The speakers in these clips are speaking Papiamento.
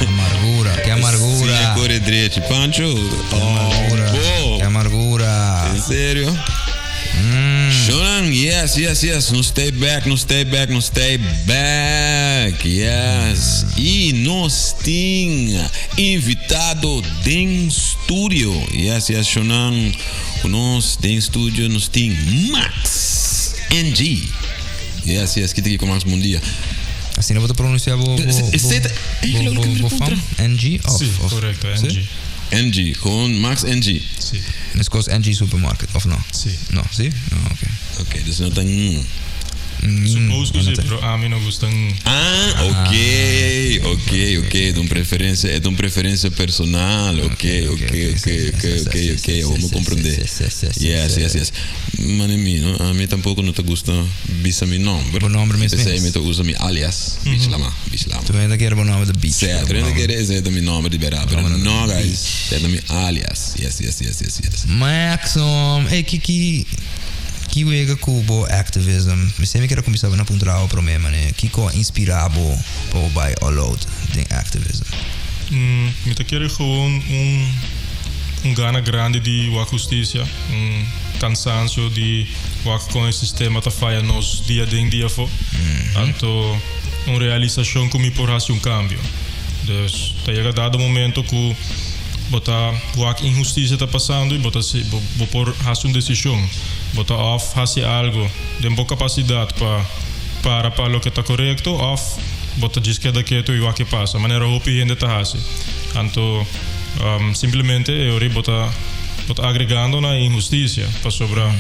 Amargura, ke amargura. Si, kore drechi. Pancho, Amargura, oh, ke amargura. En serio? Shonan, yes. Nos ta back, nos ta back, nos ta back. Yes. I nos tin invitado den studio. Yes, Shonan. Ku nos den studio nos tin Max NG. Yes, kiko ku Max? Bon dia. Asina bo ta pronunsiá bo bo bo bo fam? NG of Si, korekto, NG. NG, gewoon Max NG. Si. Meskos NG Supermarket, of no? Si. No, si? Oh, ok. Ok, dus no ta ng. Suppose ku si, pero ami no gusta ng. Ah, ok, ok. Ta un preferensia, e ta un preferensia personal. Ok, awor mi komprendé. Yes. Mane mi, no? Ami tampoko no ta gusta bisa mi nòmber. Bo nòmber mes mes. P'esei mi ta usa mi alias, Beach Lama, Beach Lama. Tur hende ta kere bo nòmber ta Beach. Sí, tur hende ta kere esei ta mi nòmber di bèrdat, pero no guys, esei ta mi alias. Yes. Maxim, ey ki ki ki wega ku bo activism? Mi semper kier a kuminsá na puntra bo promé manera, kiko a inspirá bo pa bo bai all out den activism? Mi ta kere gewoon un un gana grandi di wak hustisia. Un cansancio di wak con e sistema ta faya nos dia den dia afo. Anto un realisacion cu mi por haci un cambio. Dus ta yega dado momento cu bo ta wak inhusticia ta pasando y bo ta si bo por haci un decision. Bo ta of haci algo den bo capacidad pa para pa loke ta corecto of bo ta djis keda keto y wak ke pasa. Manera hopi hende ta haci. Anto Simplemente e ora bo ta bo ta agregando na e inhustisia, pasobra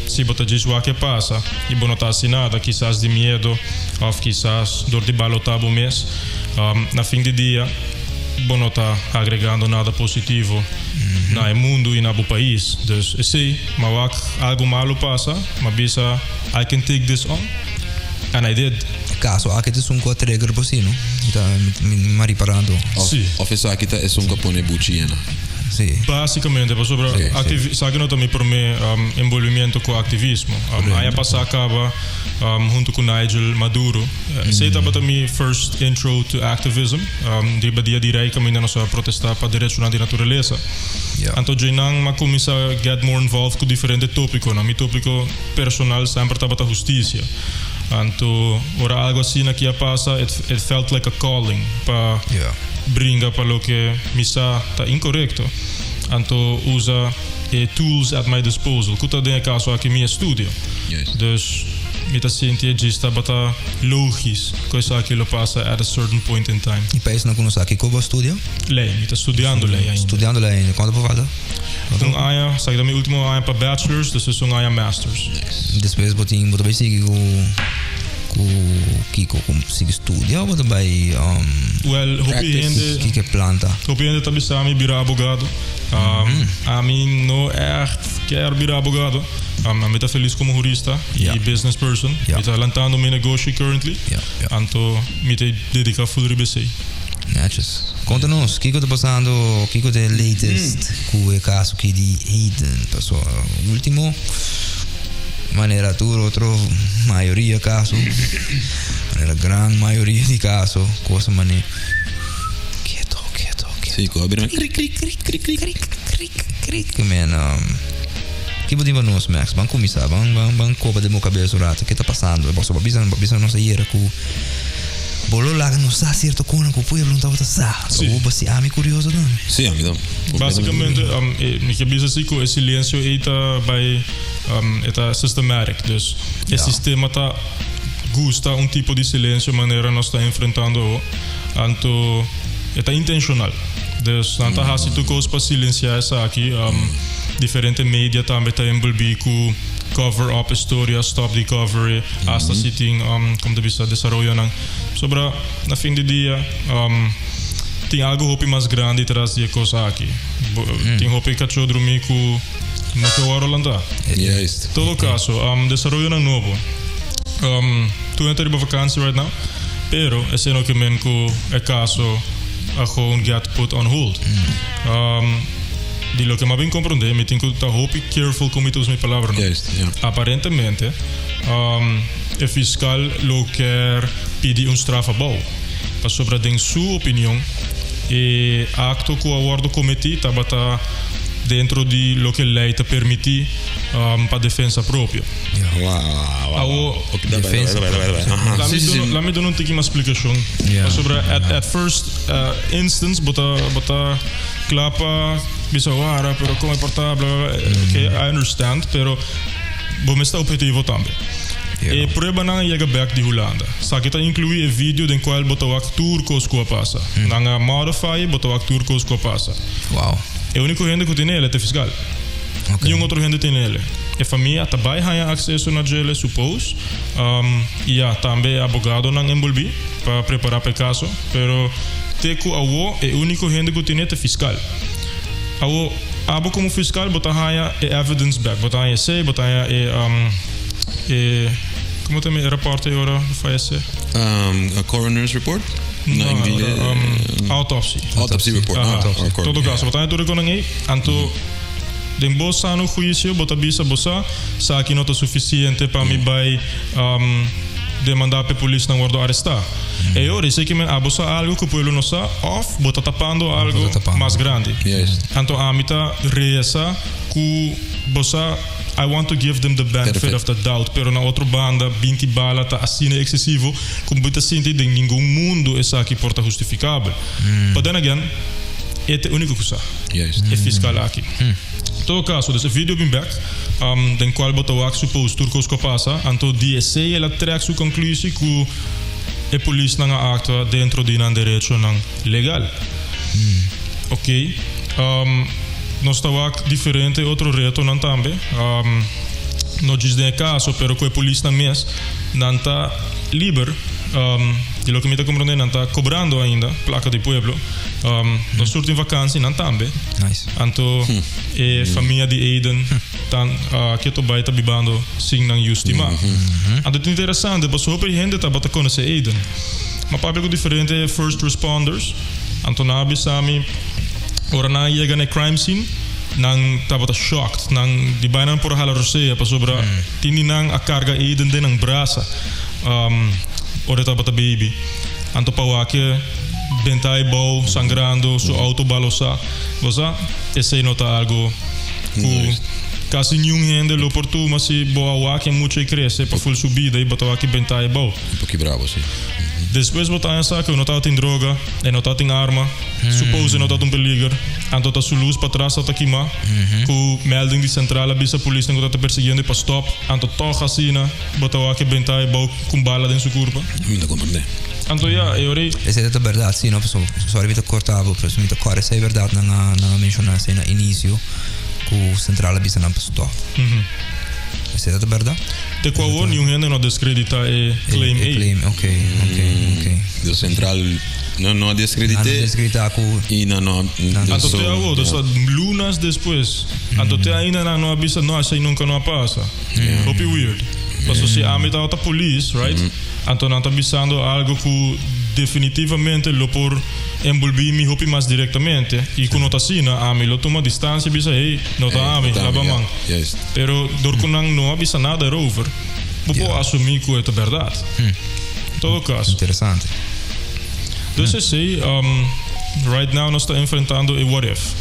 si bo ta djis wak e pasa i bo no ta hasi nada, kisas di miedo òf kisas dor di balotá bo mes, na fin di dia bo no ta agregando nada positivo na e mundu i na bo pais. Dus esei, m'a wak algu malu pasa, m'a bisa I can take this on and I did. E kaso aki ta esun ku a trigger bo si no? Mi ta mi a ripará anto. Si. Of esaki ta esun ku a pone buchi yena? Si. Básicamente pasobra activi esaki no ta mi promé envolvimiento ku activismo. Aña pasá kaba huntu ku Nigel Maduro. Esei tabata mi first intro to activism. Riba dia di Rei kaminda nos a protestá pa derechonan di naturalesa. Anto djeinan m'a kuminsá get more involved ku diferente tópikonan. Mi tópiko personal semper tabata hustisia. Anto ora algo asina aki a pasa it it felt like a calling pa bringa pa loke mi sa ta incorecto. Anto usa e tools at my disposal cu ta den e caso aki mi estudio. Dus mi ta sinti e djis tabata logis cu esaki lo pasa at a certain point in time. Y pa esnan cu no sa kico bo a studia? Ley, mi ta studiando ley ainda. Studiando ley ainda. Cuanto bo falta? Un aña, esaki ta mi ultimo aña pa bachelors, despues un aña masters. Despues bo tin, bo ta bai sigui ku ku kiko? Ku sigui studia o bo ta bai Well, hopi hende, kiko e plan ta? Hopi hende ta bisa mi bira abogado. Ami no ègt kier bira abogado. Ami ta felis komo hurista i business person. Mi ta lantando mi negoshi currently. Anto mi ta dedica full riba esei. Netjes. Konta nos, kiko ta pasando, kiko ta e latest ku e kaso aki di Eden? Paso ultimo, manera tur otro mayoria kaso, manera gran mayoria di kaso, kosa mane keto, keto, keto. Sí, ku a bira krik, krik, krik, krik, krik. Krik, krik, krik. Men, ki bo tin pa nos, Max? Ban kuminsá, ban, ban, ban koba den bo kabes un rato. Ke ta pasando? Paso bo bisa, bo bisa nos ayera ku. Bo lo laga nos sa cierto conan cu pueblo no tabata sa. Sí. Bo si ami curioso tambe. Sí, ami tambe. Basicamente, mi ke bisa si cu e silencio ey ta bay, e ta systematic. Dus e sistema ta gusta un tipo di silencio manera nos ta enfrentando awo. Anto e ta intencional. Dus nan ta haci tur cos pa silencia esaki. Diferente media tambe ta envolvi cu cover up e storia, stop di cover e. Hasta si tin, como ta bisa, desaroyonan. Sobra, na fin di dia, tin algo hopi mas grandi tras di e cos aki. Tin hopi cachó drumí cu no ke wòrdu lantá. Juist. Todo caso, desaroyonan nobo. Tur hende ta riba vakantie right now, pero esei no ke men cu e caso a gewoon get put on hold. Di loke m'a bin comprende, mi tin cu ta hopi careful con mi ta usa mi palabranan. Juist, ja. Aparentemente, e fiscal lo kier pidi un straf abou. Pasobra den su opinion e acto cu a wordo cometi tabata dentro di loke ley ta permiti pa defensa propio. Awo, la mi duna un tiki mas splicacion. Pasobra at first instance bo ta bo ta cla pa bisa wara pero con e por ta bla bla bla. Ok, I understand, pero bo mester ta objetivo tambe. E pruebanan a yega bek di Hulanda. Esaki ta inclui e video den cual bo ta wak tur cos cu a pasa. Nan a modify e, bo ta wak tur cos cu a pasa. E unico hende cu tene el ta e fiscal. Niun otro hende tene el. E famia ta bay haña acceso na djele, suppose. Y ya, tambe e abogadonan enbolbi pa prepara pa e caso. Pero te cu awo e unico hende cu tene ta e fiscal. Awo, abo como fiscal bo ta haña e evidence bek. Bo ta haña esey, bo ta haña e, e, como ta e rapport ey ora fallece? A coroner's report? Na ingles. Autopsy. Autopsy report. Aha. Todo caso, bo ta haña tur e conan ey. Anto, den bo sano huicio bo ta bisa bo sa, esaki no ta suficiente pa mi bay demanda p'e polisnan wordo aresta. E ora esey ke men abo sa algo ku pueblo no sa of bo ta tapando algo mas grandi. Anto ami ta reza ku bo sa, I want to give them the benefit of the doubt, pero na otro banda 20 bala ta asina excesivo ku bo ta sinti den ningun mundo esaki por ta hustificabel. But then again, e ta e unico ku sa, e fiscal aki. Todo caso, dus e video bin bek, den cual bo ta wak suppose tur cos cu a pasa, anto di esey el a trek su conclusie cu e polisnan a actua dentro di nan derechonan legal. Ok, nos ta wak diferente otro retonan tambe, no djis den e caso, pero cu e polisnan mes, nan ta liber, di loke mi ta comprende nan ta cobrando ainda placa di pueblo. Nos tur tin vakansi, nan tambe. Anto e famia di Aiden ta keto bai ta bibando sin nan yu stimá. Anto ta interesante pasobra hopi hende tabata konosé Aiden. M'a papia ku diferente first responders, anto nan a bisa mi ora nan a yega na e crime scene nan tabata shocked. Nan di bai nan por a hala rosea pasobra tin di nan a karga Aiden den nan brasa ora e tabata baby. Anto pa wak e benta e bou sangrando, su auto balosá. Bo sa, esei no ta algo ku kasi niun hende lo por tuma si bo a wak e mucha i krese pa ful su bida i bo ta wak e benta e bou. Un poki brabo, si. Despues bo ta haña sa ku e no tabatin droga, e no tabatin arma, suppose e no tabata un peliger, anto ta su lus patras tabata kimá, ku melding di sentral a bisa polisnan ku tabata persiguiendo e pa stòp, anto tòg asina bo ta wak e benta e bou ku un bala den su kurpa. Mi ta komprendé. Anto ya, e ora ei. Esei ta bèrdat, si, no? Pasobra, sorry mi ta korta bo, pero mi ta kòrda esei bèrdat nan a nan a menshoná esei na inisio ku sentral a bisa nan pa stòp. Esei ta bèrdat? Te ku awor niun hende no a deskreditá e claim ei. E claim, ok, ok, ok. Dus sentral no no a deskredit'é. Nan no a deskreditá ku. I nan no a. Anto te awor, dus lunas despues, anto te ainda nan no a bisa no, esei nunka no a pasa. Hopi weird. Paso si ami tabata polis, right? Anto nan ta bisando algo ku definitivamente lo por enbolbí mi hopi mas direktamente i ku no ta asina, ami lo tuma distansia i bisa, hey, no ta ami, laba man. Pero dor ku nan no a bisa nada erover, bo por asumí ku e ta bèrdat. En todo kaso. Interesante. Dus esei, right now nos ta enfrentando e what if.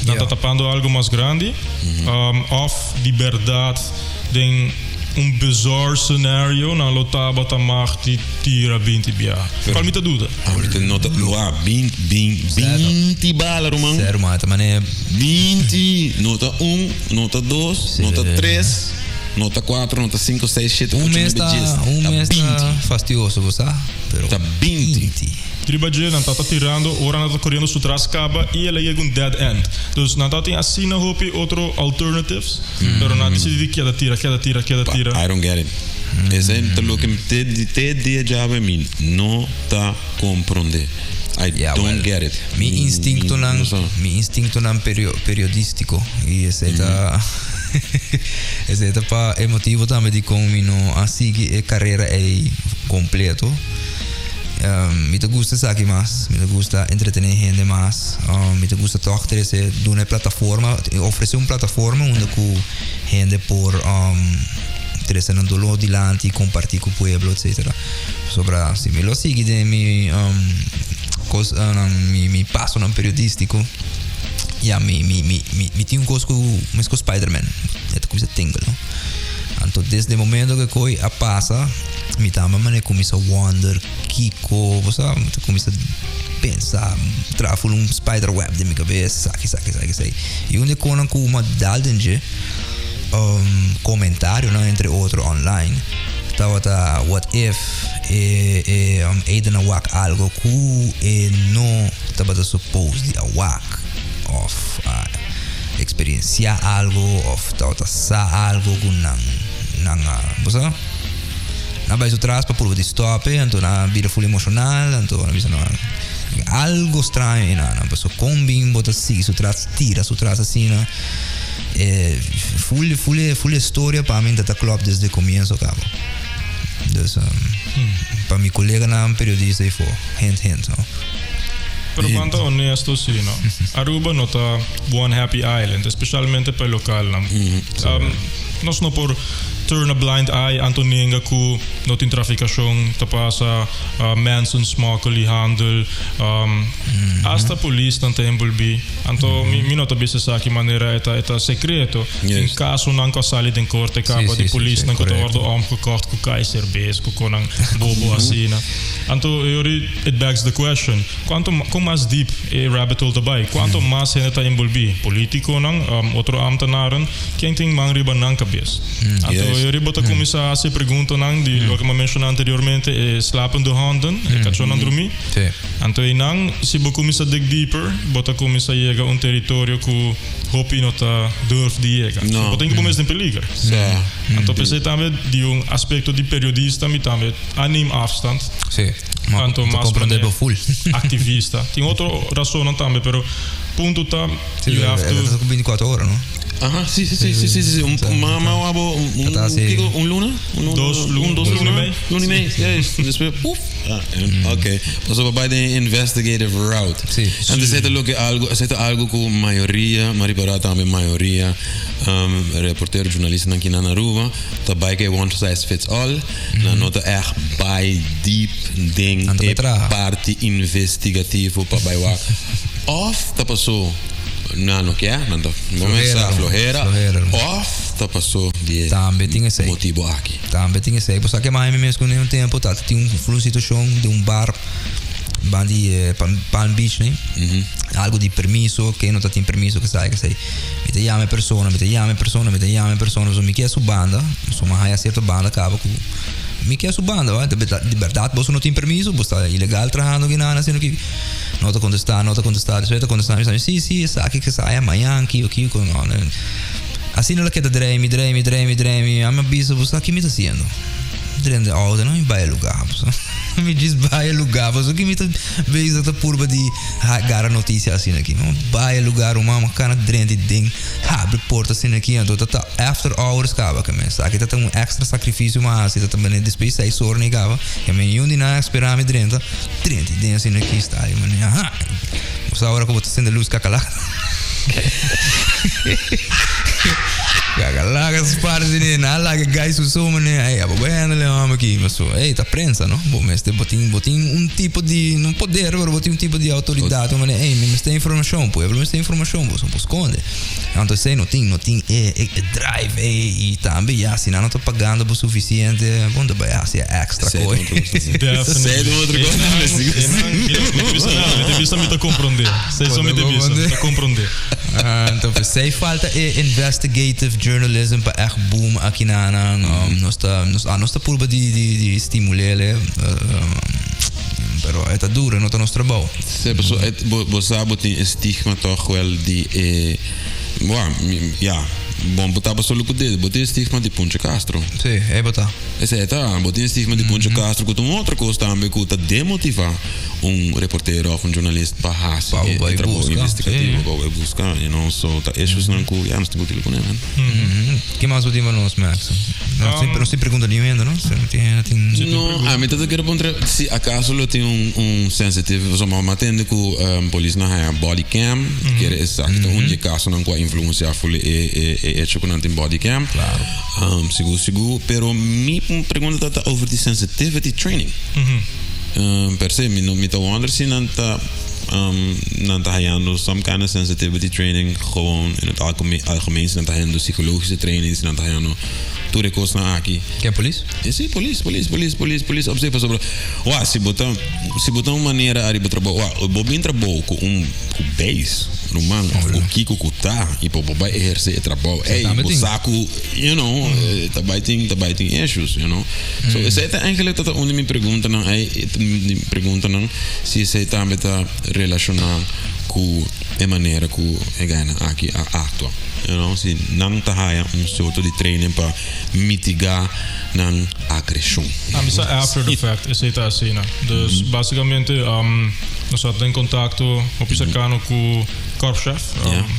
Nan ta tapando algo mas grandi, òf di bèrdat den un bizarre scenario nan lo tabata mag di tira 20 biaha. Cual mi ta duda. Ah, mi ta nota, wah, 20, 20, 20 bala, ruman. Ser, ruman, ta mane. 20, no ta un, no ta dos, no ta tres, no ta cuatro, no ta cinco, seis, shete, Un ocho, mes nuebe, ta, dies. un Ta mes ta 20. fastioso, bo sa? Pero Ta 20. 20. Riba dje nan ta ta tirando ora nan ta coriendo su tras caba y el a yega un dead end. Dus nan ta tin asina hopi otro alternatives. Pero nan a disidí di keda tira, keda tira, keda tira. I don't get it. Esei ta loke mi te te dia djawe mi no ta komprondé. I Yeah, don't well, get it. Mi instintonan, No sa. mi instintonan perio, periodístiko i esei ta esei ta pa e motibo tambe dikon mi no a sigui e karera ei kompleto. Mi ta gusta esaki mas, mi ta gusta entretené hende mas, mi ta gusta tòg trese, duna e plataforma, ofresé un plataforma unda ku hende por Trese nan doló dilanti, kompartí ku pueblo, etcetera. Pasobra si mi lo sigui den mi kos mi mi pasonan periodístiko, ya mi mi mi mi tin un kos ku meskos Spiderman, e ta kuminsá tingle, no. Anto desde e momento ku e koi a pasa, mi tambe manera kuminsá wonder kiko, bo sa, mi ta kuminsá pensa, traha ful un spiderweb den mi kabes, esaki, esaki, esaki, esei. I un di e konan ku mi a dal den dje, comentarionan entre otro online tabata what if e e Aiden a wak algo ku e no tabata suppose di a wak of a experiencia algo of tabata sa algo ku nan nan a bo sa nan bai su tras pa purba di stop e anto nan a bira full emocional anto nan a bisa no algo straño einan paso kon bin bo ta sigui su tras tira su tras asina. E full, full, full historia pa mi ta klop desde comienzo cabo. Dus pa mi coleganan periodista y fo, hint hint, no. Pero ban ta honesto si, no. Aruba no ta one happy island, especialmente pa e localnan. Nos no por turn a blind eye anto nenga cu no tin traficacion ta pasa, mensen smokkel y handel, hasta polisnan ta envolvi. Anto mi mi no ta bisa esaki manera e ta e ta secreto. Tin casonan cu a sali den corte caba di polisnan cu ta wordo omgekocht cu cai cerbes cu conan bobo asina. Anto e ori it begs the question, cuanto con mas diep e rabbit hole ta bay, cuanto mas hende ta envolvi, politiconan, otro ambtenaren, ken tin man riba nan cabes? Anto e ori bo ta cuminsa haci e preguntanan di loke mi a menciona anteriormente, e slapende honden, e cachonan drumi. Anto einan, si bo kuminsá dig deeper, bo ta kuminsá yega un teritorio ku hopi no ta durf di yega. So bo tin ku bo mes den peliger. Anto p'esei tambe di un aspekto di periodista mi tambe a neem afstand. Anto mas manera aktivista. Tin otro rasonnan tambe, pero punto ta you have to. Binticuatro ora, no? Aha, si, si, si, si, si, si. Un, ma, ma, abo, un, kiko, un luna? Un, Dos luna, un, dos luna y mei. Luna y mei, juist. Despues, puf. Ah, ok. Pasobra bai den investigative route. Si. Antes esei ta loke algo, esei ta algo ku mayoria, mi a ripará tambe mayoria reportero, journalistanan aki na Aruba ta bai ku e one size fits all. Nan no ta ègt bai deep den Nan ta e bai traha. parti investigativo pa bai wak. Òf ta pasó nan no ke, nan ta Flojera, flojera. flojera. Òf ta pasó di e Tambe tin esei. motibo aki. Tambe tin esei. Bo sa ke mai mi mes ku un tempo ta tin un un situashon den un bar ban di Palm Beach ne. Algo di permiso, ke no ta tin permiso ke sai ke sei. Mi ta yama e persona, mi ta yama e persona, mi ta yama e persona, so mi ke su banda, so mi a haya sierto banda kaba ku mi ke su banda, wa. Di bèrdat boso no tin permiso, bo sta ilegal trahando kinan asina ki. No ta kontestá, no ta kontestá, despues e ta kontestá mi sa mi si si esaki ke sai mañan kiko kiko no. Asina lo keda drei mi, drei mi, drei mi, drei mi. Ami a bisa bo sa ki mi ta hasiendo? Drenta e auto no mi bai e lugar paso. Mi djis bai e lugar paso ki mi ta bezig ta purba di gara noticia asina aki. Mi bai e lugar ruman mi kana drenta i den habri porta asina aki anto ta ta after hours kaba ke mi esaki ta ta un extra sacrificio mi a hasi ta ta mane despues di seis ora ni kaba ke mi niun di nan a spera mi drenta drenta i den asina aki sta i mane aha bo sa ora ku bo ta sende luz kakalaka. Kakalaka sparsi ne na laga guy su so mane ey abo bai handle e hòmber aki paso ey ta prensa no bo mester bo tin bo tin un tipo di no poder pero bo tin un tipo di outoridat mane ey mi mester informashon pueblo mester informashon boso no por skonde anto esey no tin no tin e e drive ey i tambe ya si nan no ta pagando bo sufisiente bo no ta bai hasi e extra Esey ta koe otro kos Esey ta otro kos Mi ta bisa nada mi ta bisa mi ta komprondé esey so mi ta bisa mi ta komprondé. Anto p'esei falta e investigative journalism pa ègt boom aki na nan. Nos ta nos a nos ta purba di di di stimul'é pero e ta duro e no ta nos trabou. Sí, paso e bo bo sa bo tin e stigma tòg wèl di e bueno ya bon bo tapa solo ku dedo bo tin e stigma di Puncho Castro. Sí, e bo ta. Esei ta, bo tin e stigma di Puncho Castro ku ta un otro kos tambe ku ta demotivá un reportero òf un journalist pa hasi Pa e bai trabou buska, investigativo sí. pa bai buska, you know, so ta issuesnan ku ya nos tin ku deal kuné man. Ke mas bo tin pa nos, Max? Nos tin nos tin pregunta di hende, no? Si no tin hende tin. No, ami ta ta kere puntra si akaso lo tin un un sensitive, pasobra mi a tende ku polisnan haña body cam, kere esaki ta un di e kasonan ku a influensiá ful e e e. E hecho ku nan tin bodycam. Claro. Sigur sigur, pero mi pregunta ta over di sensitivity training. Per se, mi no mi ta wonder si nan ta nan ta hayando some kind of sensitivity training gewoon in het algemeen, algemeen si nan ta hayando psychologische training, si nan ta hayando tur e kosnan aki. Ken polis? Si, polis, polis, polis, polis, polis op zich pasobra wak si bo ta si bo ta un manera ariba trabou wak bo bin trabou ku un ku beis ruman of ku kiko ku ta i bo bai eherse e trabou ey bo sa ku you know ta bai tin ta bai tin issues you know so esei ta eigenlijk ta ta un di mi preguntanan ey mi preguntanan si esei tambe ta relashona ku e manera ku e gainan aki a aktua you know si nan ta haya un sorto di training pa mitiga nan agreshon. Ami sa after the fact esei ta asina. Dus basicamente nos a den contacto hopi cercano cu korpschef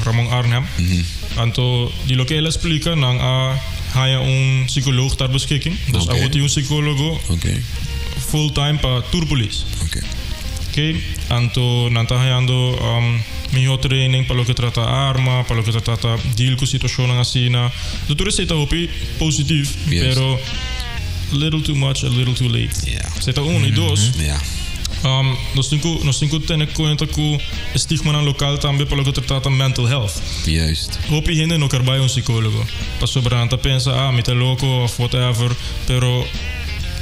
Ramon Arnhem. Anto di loke el a splica nan a haya un psicoloog ter beschikking. Dus awor tin un psicologo full time pa tur polis. Oké, anto nan ta hayando mihó training pa loke trata arma, pa loke ta trata deal ku situashonnan asina. Tur esei ta hopi positief, pero little too much, a little too late. Esei ta uno. I dos, nos tin ku nos tin ku tene kuenta ku e stigmanan lokal tambe pa loke ta trata mental health. Hopi hende no ker bai un sikólogo pasobra nan ta pensa, ah, mi ta loko òf whatever, pero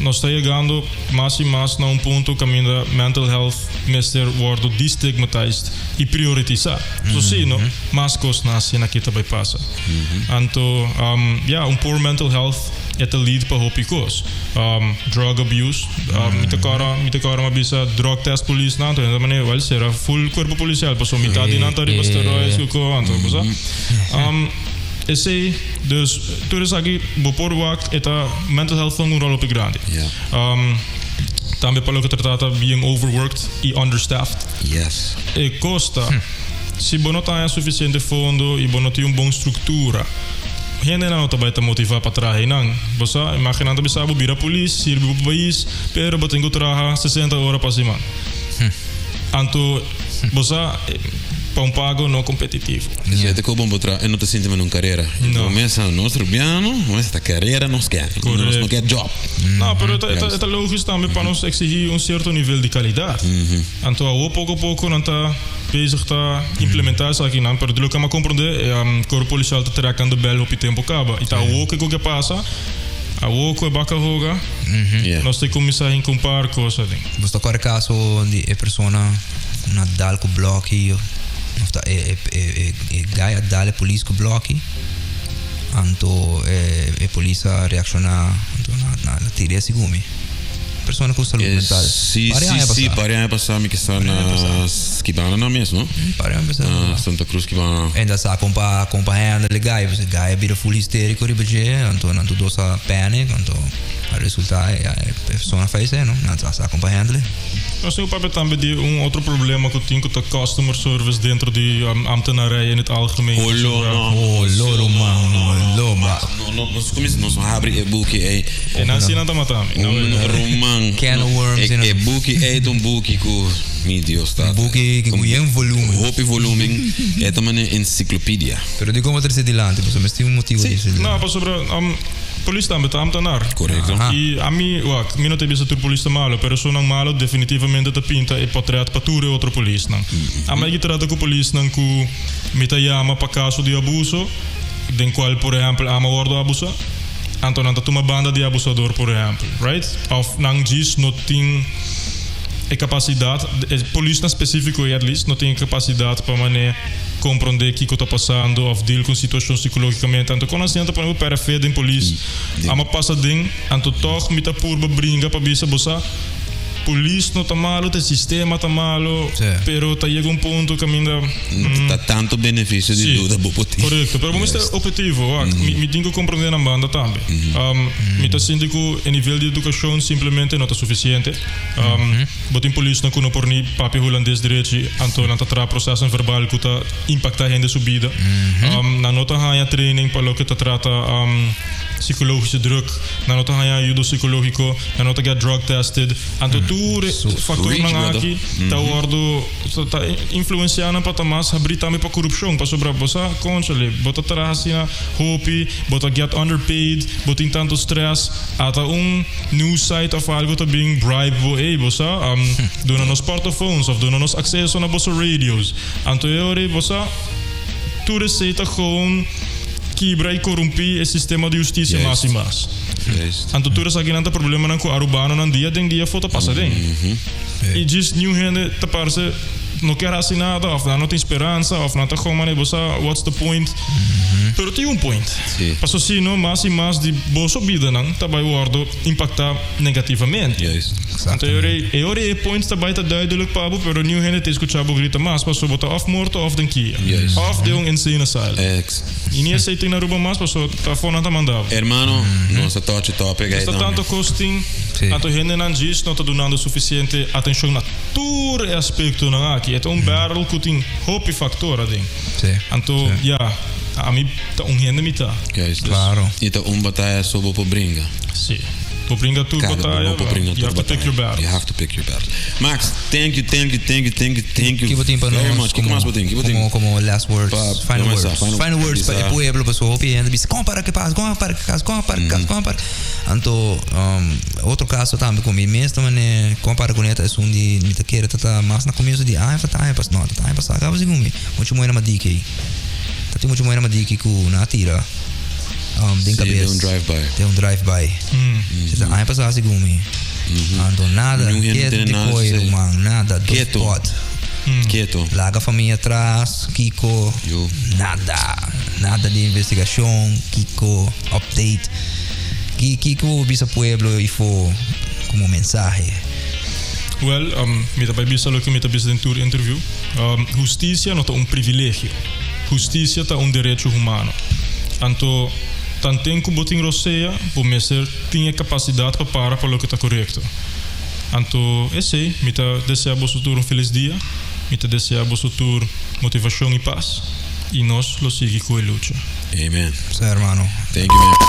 nos ta yegando mas y mas na un punto caminda mental health mester wordo destigmatized y prioritiza. So si no, mas cosnan asina aki ta bay pasa. Anto, ya, un poor mental health e ta lead pa hopi cos. Drug abuse, mi ta cora, mi ta cora mi a bisa drug test polisnan, anto hende ta manera, wel sera full cuerpo policial, pasobra mitad di nan ta riba steroids cu co, anto, bo sa. Esey, dus tur esaki bo por wak e ta mental health ta un rol hopi grandi. Tambe pa loke ta trata being overworked y understaffed. E cos ta, si bo no ta haña suficiente fondo y bo no tin un bon structura, hendenan no ta bay ta motiva pa traha eynan. Bo sa, imagina nan ta bisa bo bira polis, sirbi bo pais, pero bo tin cu traha 60 ora pa siman. Anto, bo sa, pa un pago no competitivo. Esei ta koba bo traha e no ta sinti men un carera. No. Bo mesa nos rubiano, bo mesa ta carera nos ke. Nos no ke job. No, pero e ta, e ta logis tambe pa nos exigi un cierto nivel di calidad. Anto awo poco poco nan ta bezig ta implementa esakinan, pero di loke mi a comprende, e cuerpo policial ta trek de bel hopi tempo caba. Y ta awo kico ke pasa, awo cu e baca hoga, nos ta cuminsa hinca un par cos aden. Bo ta kore kaso di e persona na dal ku blòki of ta e e e guy a dal e polis ku blòki anto e e polis a reakshoná anto na na tira e sigumi persona ku salud mental Si pare si aña si pasá pare aña pasá mi kisa pare na aña pasá Skibana nan mes no pare aña pasá na Santa Cruz Skibana. En ta sa kon pa kon pa handle e guy pasobra e guy a bira full histérico riba dje anto nan tur dos a panic anto A resulta e persona fayesé no, nan sa kon pa handle. Nos tin ku papia tambe di un otro problema ku tin ku ta customer service dentro di ambtenarij in het algemeen. Holo no. Holo ruman, holo ma. No, no, nos kuminsa nos no habri e buki ei. E nan si nan ta mata mi. Un ruman. Can of worms. E buki ei ta un buki ku mi Dios tata. Un buki ku yen volumen. Hopi volumen. E ta manera encyclopedia. Pero dikon bo trese dilanti? Pasobra mester tin un motibo di trese dilanti. No, pasobra Polis tambe ta ambtenaar. Korekto. I ami, wak, mi no ta bisa tur polis ta malo, pero esunnan malo definitivamente ta pinta e potret pa tur e otro polisnan. Ami a yega trata ku polisnan ku mi ta yama pa kaso di abuso, den kual por ehèmpel ami a wòrdu abusá, anto nan ta tuma banda di abusador por ehèmpel, right? Òf nan djis no tin e kapasidat, e polisnan spesífiko ei at least no tin e kapasidat pa manera. Komprondé kiko ta pasando òf deal ku un situashon sikológikamente. Anto kon asina ta pone bo pèrdè fe den polis. Ama pasa den, anto tòg mi ta purba bringa pa bisa bo sa, polis no ta malo, ta e sistema ta malo, pero ta yega un punto kaminda. Ta tantu benefisio di duda bo por tin. Korekto, pero bo mester ophetivo, wak. Mi tin ku komprondé nan banda tambe. Mi ta sinti ku e nivel di edukashon simplemente no ta sufisiente. Bo tin polisnan ku no por ni papia hulandes drechi, anto nan ta traha prosesonan verbal ku ta impaktá hende su bida. Nan no ta haña training pa loke ta trata sikologische druk, nan no ta haña ayudo sikológiko, nan no ta get drug tested. Anto tur. Tur factornan aki ta wordo ta influencia nan pa ta mas habri tambe pa corupcion pasobra bo sa conchale bo ta traha asina hopi bo ta get underpaid bo tin tanto stress ata un news site of algo ta bin bribe bo ey bo sa duna nos portaphones of duna nos acceso na boso radios anto e ora bo sa tur esey ta gewoon kibra y corumpi e sistema di husticia mas y mas. Anto tur esakinan ta problemanan ku Arubanonan dia den dia for ta pasa den. I djis niun hende ta parse no kier hasi nada of nan no tin speransa of nan ta gewoon manera bo sa what's the point. Pero tin un point. Paso si no mas i mas di boso bidanan ta bai wordo impacta negativamente. Anto e ora ei e ora ei e point ta bai ta duidelijk pa bo pero niun hende ta escucha bo grita mas paso bo ta of morto of den kia of den un insane asylum. I ni esei tin na Aruba mas paso ta afó nan ta manda bo. Hermano, nos a touch e topic ei Esta tambe. tanto cos tin, anto hendenan djis no ta dunando suficiente atencion na tur e aspectonan aki. E ta un battle cu tin hopi factor aden. Anto, ya, ami ta un hende mi ta. Juist. Claro. I ta un bataya so bo por bringa. Si. Bo bringa tur Cada bataya, bo por bringa you tur have to pick bataya. your battles. You have to pick your battles. Max, thank you, thank you, thank you, thank you, thank you Ki bo tin pa very nos much. Kiko como, mas bo tin? Ki bo tin? como, como last words, Pa final comenzá, words, final- final words pa e bisa- pueblo, pasobra hopi hende bisa, kon para ke pasa, kon para ke kas, kon para ke kas, kon para. Anto, um, otro kaso tambe ku mi mes ta mane kompara ku neta esun di mi ta kere ta ta mas na komienso di aña, ta aña pas, no, ta aña pasá kaba segun mi, muchu muhé na Madiki, ta tin muchu muhé na Madiki ku nan a tira um, den Sí, kabes. den un drive-by. Den un drive-by. Si ta aña pasá segun mi. Anto nada, Niun hende keto tene di nada koe, sey. ruman, nada, dos Keto. pot. Keto. Laga famia atras, Kiko, Yo. nada, nada di investigacion, Kiko, update. Ki, Kiko bisa pueblo ifo como mensahe. Wel, um, mi ta bai bisa loke mi ta bisa den tur interview. Um, husticia no ta un privilegio. Husticia ta un derecho humano. Anto, tanten ku bo tin rosea, bo mester tin e kapasidat pa para pa loke ta korekto. Anto esei, mi ta desea boso tur un felis dia, mi ta desea boso tur motivashon i pas, i nos lo sigui ku e lucha. Amen. Sa hermano. Thank you man.